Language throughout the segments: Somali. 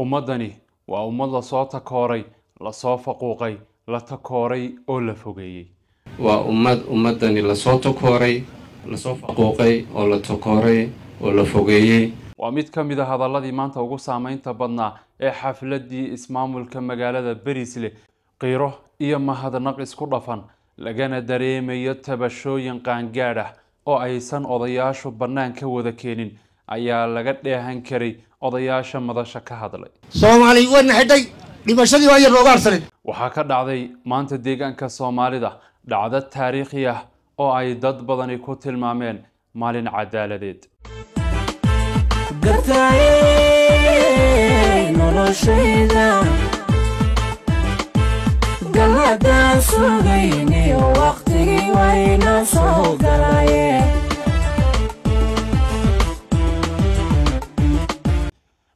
Ummaddani waa ummad lasoo takooray, lasoo faquuqay, la takooray oo la fogeeyey. Waa ummad ummaddani lasoo takooray, lasoo faquuqay oo la takooray oo la fogeeyey. Waa mid ka mid a hadalladii maanta ugu saameynta badnaa ee xafladii ismaamulka magaalada Berisle. Qiiro iyo mahadnaq isku dhafan, lagana dareemayo tabashooyin qaangaadh ah oo aysan odayaashu bannaan ka wada keenin, ayaa laga dheehan karay odayaasha madasha ka hadlay. Soomaali wayna xidhay, dhimashadii waa yar nooga harsaneed. Waxaa ka dhacday maanta deegaanka Soomaalida dhacdo taariikhi ah oo ay dad badani ku tilmaameen maalin cadaaladeed. Noloshayda galladaan sugayniyo waqtigii wayna soo galaye.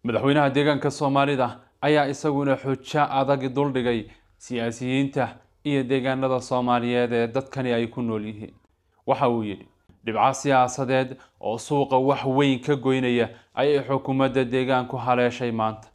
Madaxweynaha deegaanka Soomaalida ayaa isaguna xujo adag duldhigay siyaasiyiinta iyo deegaanada Soomaaliyeed ee dadkani ay ku nool yihiin. Waxa uu yidhi, dhibco siyaasadeed oo suuqa wax weyn ka goynaya ayay xukuumadda deegaanku haleeshay maanta.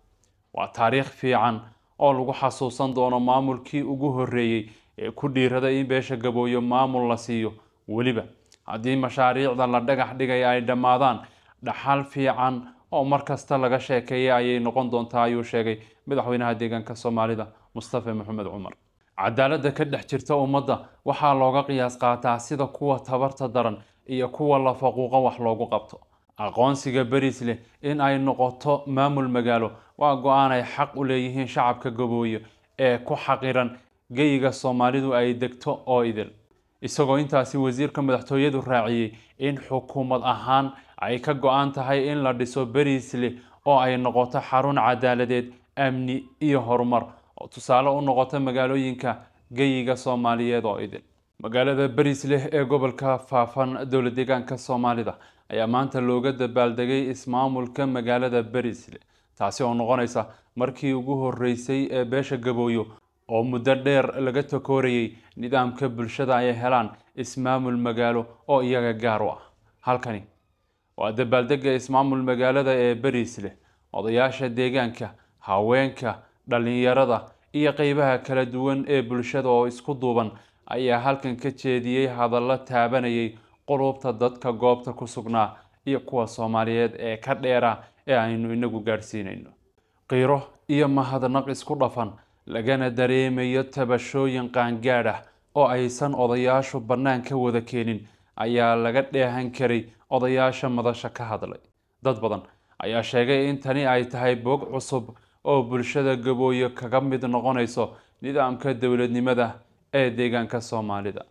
Waa taariikh fiican oo lagu xasuusan doono maamulkii ugu horreeyey ee ku dhiiraday in beesha Gabooyo maamul la siiyo. Weliba haddii mashaariicda la dhagax dhigay ay dhammaadaan, dhaxal fiican oo mar kasta laga sheekeeya ayay noqon doontaa, ayuu sheegay madaxweynaha deegaanka Soomaalida Mustafa Maxamed Cumar. Cadaaladda ka dhex jirta ummadda waxaa looga qiyaas qaataa sida kuwa tabarta daran iyo kuwa la faquuqa wax loogu qabto. Aqoonsiga Berisle in ay noqoto maamul magaalo waa go-aan ay xaq u leeyihiin shacabka Gabooyo ee ku xaqiran geyiga Soomaalidu ay degto oo idil. Isagoo intaasi wasiirka madaxtooyadu raaciyey in xukuumad ahaan ay ka go-an tahay in la dhiso Berisle oo ay noqoto xarun cadaaladeed, amni iyo horumar oo tusaale u noqota magaalooyinka geyiga Soomaaliyeed oo idil. Magaalada Berisle ee gobolka Faafan, dowlad deegaanka Soomaalida, ayaa maanta looga dabaaldegay ismaamulka magaalada Berisle, taasi oo noqonaysa markii ugu horeysay ee beesha Gabooyo oo muddo dheer laga takoorayay nidaamka bulshada ay helaan ismaamul magaalo oo iyaga gaar u ah. Halkani waa dabaaldega ismaamul magaalada ee Berisle. Odayaasha deegaanka, haweenka, dhalinyarada iyo qeybaha kala duwan ee bulshada oo isku duuban ayaa halkan ka jeediyey hadallo taabanayay qulubta dadka goobta ku sugnaa iyo kuwa Soomaaliyeed ee ka dheera ee aynu inagu gaadhsiinayno. Qiiro iyo mahadnaq isku dhafan, lagana dareemayo tabashooyin qaangaadh ah oo aysan odayaashu bannaan ka wada keenin, ayaa laga dheehan karay odayaasha madasha ka hadlay. Dad badan ayaa sheegay in tani ay tahay bog cusub oo bulshada Gabooyo kaga mid noqonayso nidaamka dowladnimada ee deegaanka Soomaalida.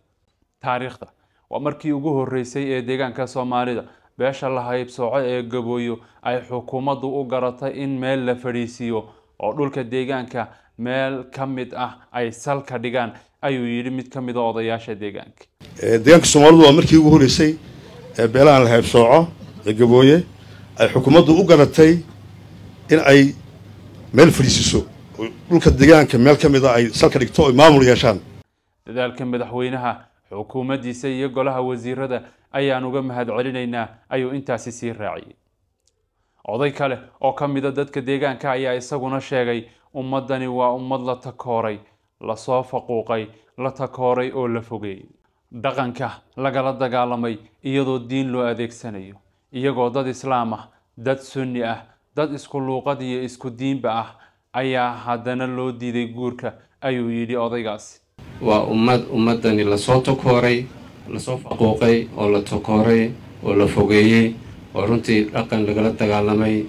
Taariikhda waa markii ugu horeysay ee deegaanka Soomaalida beesha la haybsooco ee Gabooyo ay xukuumaddu u garatay in meel la fadhiisiiyo oo dhulka deegaanka meel ka mid ah ay salka dhigaan, ayuu yidhi mid ka mid a odayaasha deegaanka. Deegaanka Soomaalidu waa markii ugu horreysay ee beelahan la haybsooco ee Gabooye ay xukuumaddu u garatay in ay meel fadhiisiiso, dhulka deegaanka meel ka mid a ay salka dhigto oo maamul yeeshaan. Dadaalka madaxweynaha, xukuumaddiisa iyo golaha wasiirada ayaan uga mahad celinaynaa, ayuu intaasi sii raaciyey. Oday kale oo ka mida dadka deegaanka ayaa isaguna sheegay, ummaddani waa ummad la takooray, lasoo faquuqay, la takooray oo la fogeeyey, dhaqanka lagala dagaalamay iyadoo diin loo adeegsanayo, iyagoo dad islaam ah, dad sunni ah, dad isku luuqad iyo isku diinba ah ayaa haddana loo diiday guurka, ayuu yidhi odaygaasi. Waa ummad ummaddani lasoo takooray, lasoo faquuqay oo la takooray oo la fogeeyey, oo runtii dhaqan lagala dagaalamay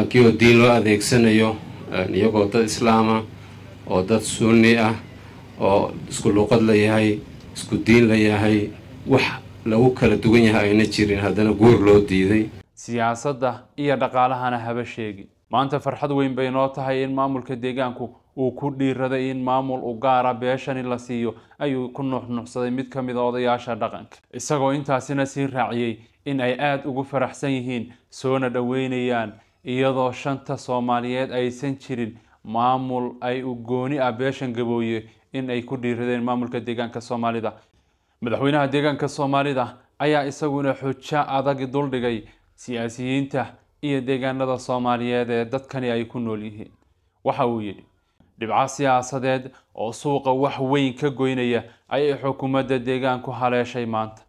kii oo diin loo adeegsanayo, iyagoo dad islaama oo dad sunni ah oo isku luuqad la yahay, isku diin la yahay, wax lagu kala duwan yahay ayna jirin, haddana guur loo diiday. Siyaasadda iyo dhaqaalahana haba sheegin. Maanta farxad weyn bay noo tahay in maamulka deegaanku uu ku dhiiraday in maamul u gaara beeshani la siiyo, ayuu ku nuuxnuuxsaday mid ka mid a odayaasha dhaqanka, isagoo intaasina sii raaciyey in ay aada ugu faraxsan yihiin soona dhoweynayaan, iyadoo shanta Soomaaliyeed aysan jirin maamul ay u gooni ah beeshan Gabooye in ay ku dhiiradeen maamulka deegaanka Soomaalida. Madaxweynaha deegaanka Soomaalida ayaa isaguna xujo adag duldhigay siyaasiyiinta iyo deegaanada Soomaaliyeed ee dadkani ay ku nool yihiin. Waxa uu yidhi dhibco siyaasadeed oo suuqa wax weyn ka goynaya ayay xukuumadda deegaanku haleeshay maanta.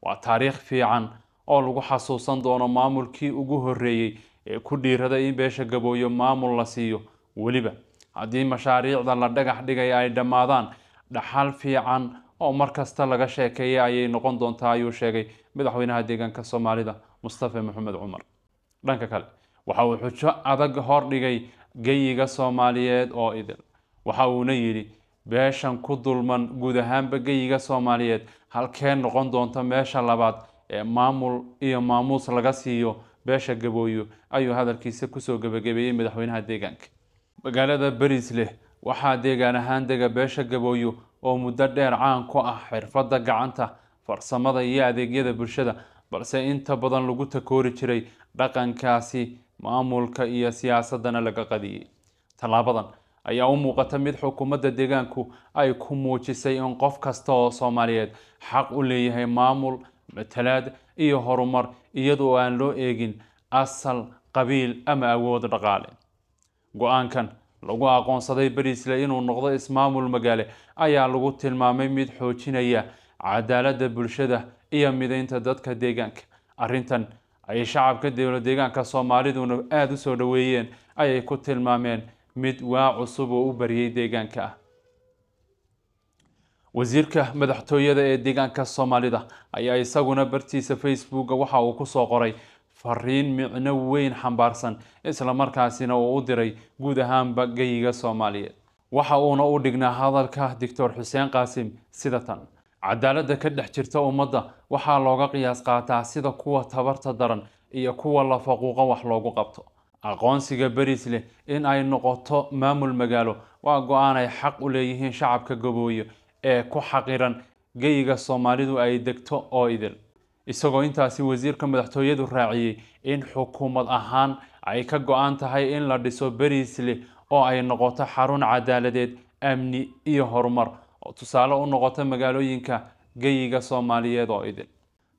Waa taariikh fiican oo lagu xasuusan doono maamulkii ugu horreeyay ee ku dhiiraday in beesha Gabooyo maamul la siiyo. Weliba haddii mashaariicda la dhagax dhigay ay dhammaadaan, dhaxal fiican oo mar kasta laga sheekeeyay ayay noqon doontaa, ayuu sheegay madaxweynaha deegaanka Soomaalida Mustafa Maxamed Cumar. Dhanka kale, waxa uu xujo adag hor dhigay geyiga Soomaaliyeed oo idil. Waxa uuna yidhi beeshan ku dulman guud ahaanba geyiga Soomaaliyeed halkee noqon doonta meesha labaad ee maamul iyo maamuus laga siiyo beesha Gabooyo, ayuu hadalkiisa kusoo gabagabeeyey madaxweynaha deegaanka. Magaalada Bariisleh waxaa deegaan ahaan dega beesha Gabooyo oo muddo dheer caan ku ah xirfadda gacanta, farsamada iyo adeegyada bulshada, balse inta badan lagu takoori jiray dhaqankaasi, maamulka iyo siyaasadana laga qadiyey. Tallaabadan ayaa u muuqata mid xukuumadda deegaanku ay ku muujisay in qof kasta oo Soomaaliyeed xaq u leeyahay maamul, matalaad iyo horumar, iyadoo aan loo eegin asal, qabiil ama awood dhaqaale. Go'aankan lagu aqoonsaday Bariisle inuu noqdo ismaamul magaale ayaa lagu tilmaamay mid xoojinaya cadaaladda bulshada iyo mideynta dadka deegaanka. Arrintan ay shacabka dowlad deegaanka Soomaaliduna aada u soo dhaweeyeen ayay ku tilmaameen mid waa cusub oo u bariyay deegaanka ah. Wasiirka madaxtooyada ee deegaanka Soomaalida ayaa isaguna bartiisa Facebook waxa uu ku soo qoray fariin micno weyn xambaarsan, isla markaasina uu u diray guud ahaanba geyiga Soomaaliyeed. Waxa uuna u dhignaa hadalka Doctor Xuseen Qaasim sida tan: cadaaladda ka dhex jirta ummadda waxaa looga qiyaas qaataa sida kuwa tabarta daran iyo kuwa la faquuqa wax loogu qabto. Aqoonsiga Bariisle in ay noqoto maamul magaalo waa go'aan ay xaq u leeyihiin shacabka Gabooyo ee ku xaqiran geyiga Soomaalidu ay degto oo idil. Isagoo intaasi wasiirka madaxtooyadu raaciyey in xukuumad ahaan ay ka go'an tahay in la dhiso Bariisle oo ay noqoto xarun cadaaladeed, amni iyo horumar oo tusaale u noqota magaalooyinka geyiga Soomaaliyeed oo idil.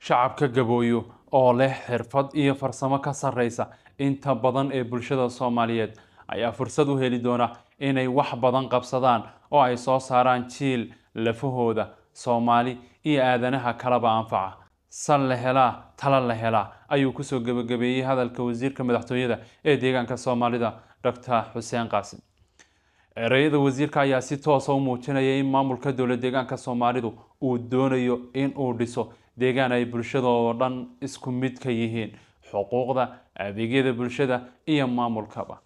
Shacabka Gabooyo oo leh xirfad iyo farsamo ka sarreysa inta badan ee bulshada Soomaaliyeed ayaa fursad u heli doona inay wax badan qabsadaan oo ay soo saaraan jiil lafahooda Soomaali iyo aadanaha kalaba anfaca. Sal la helaa, tala la helaa, ayuu kusoo gabagabeeyey hadalka wasiirka madaxtooyada ee deegaanka Soomaalida Dr. Xuseen Qaasim. Ereyada wasiirka ayaa si toos ah u muujinaya in maamulka dowlad deegaanka Soomaalidu uu doonayo in uu dhiso deegaan ay bulshada oo dhan isku mid ka yihiin xuquuqda, adeegyada bulshada iyo maamulkaba.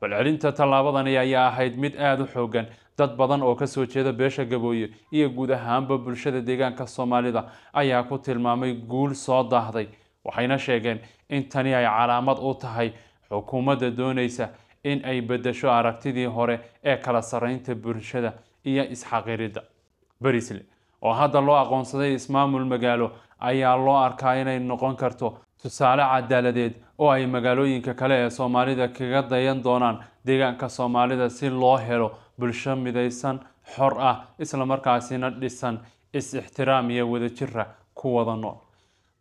Falcelinta tallaabadani ayaa ahayd mid aada u xooggan. Dad badan oo ka soo jeeda beesha Gabooyo iyo guud ahaanba bulshada deegaanka Soomaalida ayaa ku tilmaamay guul soo daahday, waxayna sheegeen in tani ay calaamad u tahay xukuumadda doonaysa in ay beddesho aragtidii hore ee kala sarreynta bulshada iyo isxaqiridda. Bariisle oo hadda loo aqoonsaday ismaamul magaalo ayaa loo arkaa inay noqon karto tusaale cadaaladeed oo ay magaalooyinka kale ee Soomaalida kaga dayan doonaan deegaanka Soomaalida si loo helo bulsho midaysan, xor ah, isla markaasina dhisan is-ixtiraam iyo wadajira ku wada nool.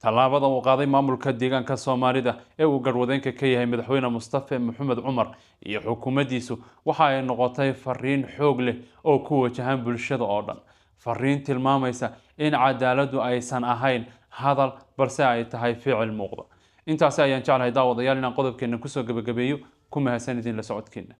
Tallaabada uu qaaday maamulka deegaanka Soomaalida ee uu garwadeenka ka yahay madaxweyne Mustafa Maxamed Cumar iyo xukuumaddiisu waxa ay noqotay fariin xoog leh oo ku wajahan bulshada oo dhan. Fariin tilmaamaysa in cadaaladdu aysan ahayn hadal, balse ay tahay ficil muuqda. Intaasi ayaan jeclahay daawadayaal inaan qodobkeena kusoo gabagabeeyo. Ku mahadsan idin la socodkeena.